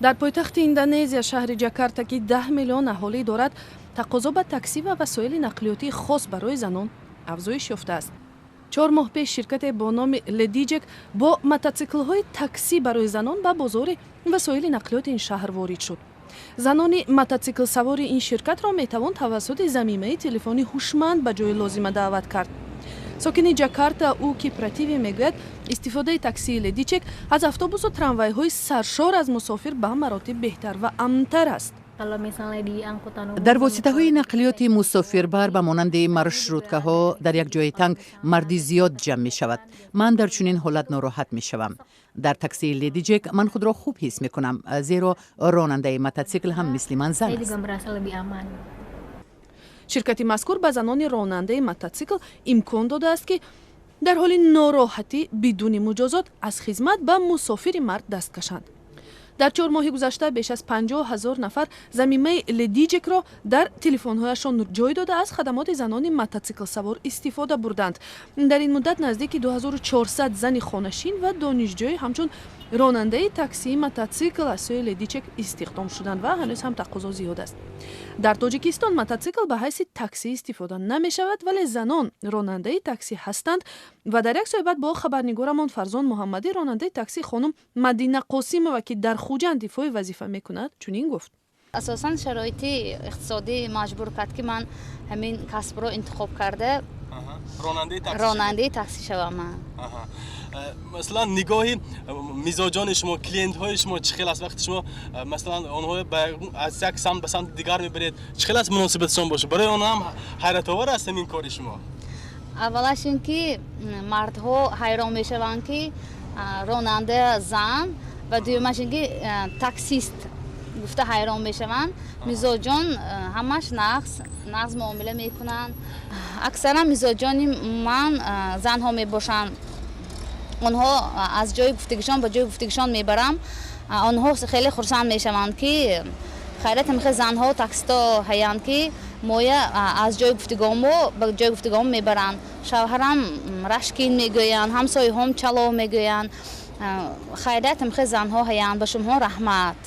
Дар пойтахти Индонезия, шаҳри Ҷакарта, ки 10 миллион аҳолӣ дорад, тақозо ба таксӣ ва васоили нақлиётии хос барои занон афзоиш ёфтааст. 4 моҳ пеш ширкате бо номи Ледиҷек бо мототсиклҳои таксӣ барои занон ба бозори васоили нақлиёти ин шаҳр ворид шуд. Занони мототсиклсавори ин ширкатро метавон тавассути замимаи телефони ҳушманд ба ҷои лозима даъват кард. Сокини Ҷакарта Уки Пративи мегӯяд, истифодаи таксии Ледичек аз автобусу трамвайҳои саршор аз мусофир ба маротиб беҳтар ва амнтар аст. Дар воситаҳои нақлиёти мусофирбар, ба монанди маршруткаҳо, дар як ҷои танг марди зиёд ҷамъ мешавад. Ман дар чунин ҳолат нороҳат мешавам. Дар таксии Ледиҷек ман худро хуб ҳис мекунам, зеро ронандаи мототсикл ҳам мисли ман зан аст. Ширкати мазкур ба занони ронандаи мототсикл имкон додааст, ки дар ҳоли нороҳатӣ бидуни муҷозот аз хизмат ба мусофири мард даст кашанд. Дар 4 моҳи гузашта беш аз 50 000 нафар замимаи Ледиҷекро дар телефонҳояшон ҷой дода, аз хадамоти занони мототсиклсавор истифода бурданд. Дар ин муддат наздики 2400 зани хонашин ва донишҷӯӣ ҳамчун ронандаи таксии мототсикл аз сӯи Ледичек истихдом шуданд ва ҳанӯз ҳам тақозо зиёд аст. Дар Тоҷикистон мототсикл ба ҳайси таксӣ истифода намешавад, вале занон ронандаи таксӣ ҳастанд ва дар як суҳбат бо хабарнигорамон Фарзон Муҳаммадӣ ронандаи таксӣ хонум Мадина Қосимова, ки дар Хуҷанд ифои вазифа мекунад, чунин гуфт: Асосан шароити иқтисодӣ маҷбур кард, ки ман ҳамин касбро интихоб карда, ронандаи таксӣ шавам ман. Масалан, нигоҳи мизоҷони шумо, клиентҳои шумо чӣ хел аст, вақте шумо, масалан, онҳо аз як самт ба самти дигар мебаред? Чӣ хел аст муносибатшон бошад? Барои онҳо ҳам ҳайратовар аст ҳамин кори шумо? Аввалаш ин ки мардҳо ҳайрон мешаванд, ки ронанда зан, ва дуюмаш ин ки таксист гуфта ҳайрон мешаванд. Мизоҷон ҳамаш нағз муомила мекунанд. Аксаран мизоҷони ман занҳо мебошанд. Онҳо аз ҷои гуфтагишон ба ҷои гуфтагишон мебарам, онҳо хеле хурсанд мешаванд, ки хайрат, ҳамихел занҳо таксисто ҳаянд, ки моя аз ҷои гуфтагомо ба ҷои гуфтагомо мебаранд. Шавҳарам рашкин мегӯянд, ҳамсояҳом чало мегӯянд. Хайрат, ҳамихел занҳо ҳаянд, ба шумоҳо раҳмат.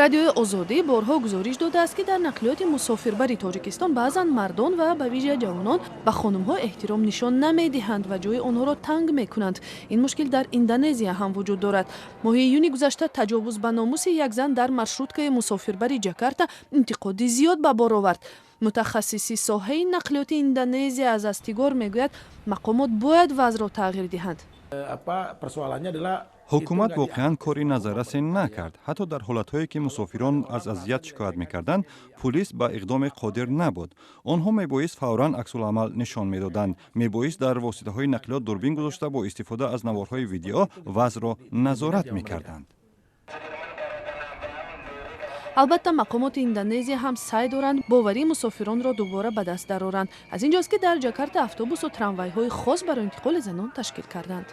Радиои Озодӣ борҳо гузориш додааст, ки дар нақлиёти мусофирбари Тоҷикистон баъзан мардон ва ба вижа ҷавонон ба хонумҳо эҳтиром нишон намедиҳанд ва ҷои онҳоро танг мекунанд. Ин мушкил дар Индонезия ҳам вуҷуд дорад. Моҳи июни гузашта таҷовуз ба номуси як зан дар маршруткаи мусофирбари Ҷакарта интиқоди зиёд ба бор овард. Мутахассиси соҳаи нақлиёти Индонезия аз Астигор мегӯяд, мақомот бояд вазъро тағйир диҳанд. Ҳукумат воқеан кори назаррасе накард. Ҳатто дар ҳолатҳое, ки мусофирон аз азият шикоят мекарданд, пулис ба иқдоме қодир набуд. Онҳо мебоист фавран аксуламал нишон медоданд, мебоист дар воситаҳои нақлиёт дурбин гузошта, бо истифода аз наворҳои видео вазъро назорат мекарданд. Албатта, мақомоти Индонезия ҳам саъй доранд боварии мусофиронро дубора ба даст дароранд. Аз ин ҷост, ки дар Ҷакарта автобусу трамвайҳои хос барои интиқоли занон ташкил карданд.